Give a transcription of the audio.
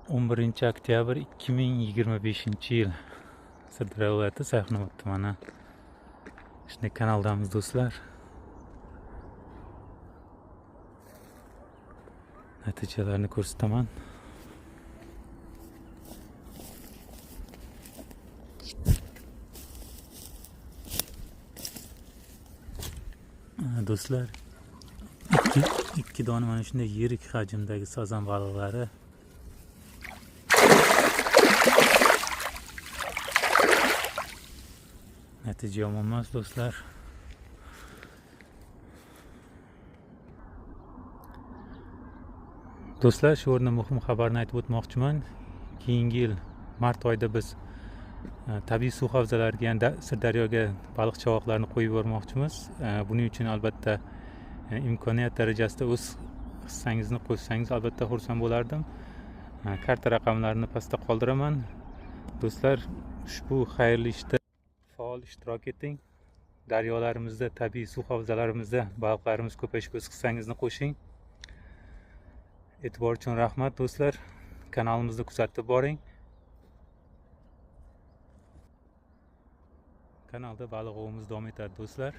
11 oktyabr 2025 yil, Sirdaryo viloyati, Sayxunobod tumani. Shunday kanaldamiz, do'stlar. Natijalarni ko'rsataman. Do'stlar, ikki dona mana shunday yirik hajmdagi sazan baliqlari. Natija yomon emas, do'stlar. Do'stlar, shu o'rinda muhim xabarni aytib o'tmoqchiman. Keyingi yil mart oyida biz tabiiy suv havzalariga, ya'ni Sirdaryoga baliq chavoqlarini qo'yib yubormoqchimiz. Buning uchun albatta imkoniyat darajasida o'z hissangizni qo'shsangiz, albatta xursand bo'lardim. Karta raqamlarini pastda qoldiraman. Do'stlar, ushbu xayrli ishda faol ishtirok eting. Daryolarimizda, tabiiy suv havzalarimizda baliqlarimiz ko'payishiga o'z hissangizni qo'shing. E'tibor uchun rahmat, do'stlar. Kanalimizni kuzatib boring. Kanalda baliq ovimiz davom etadi, do'stlar.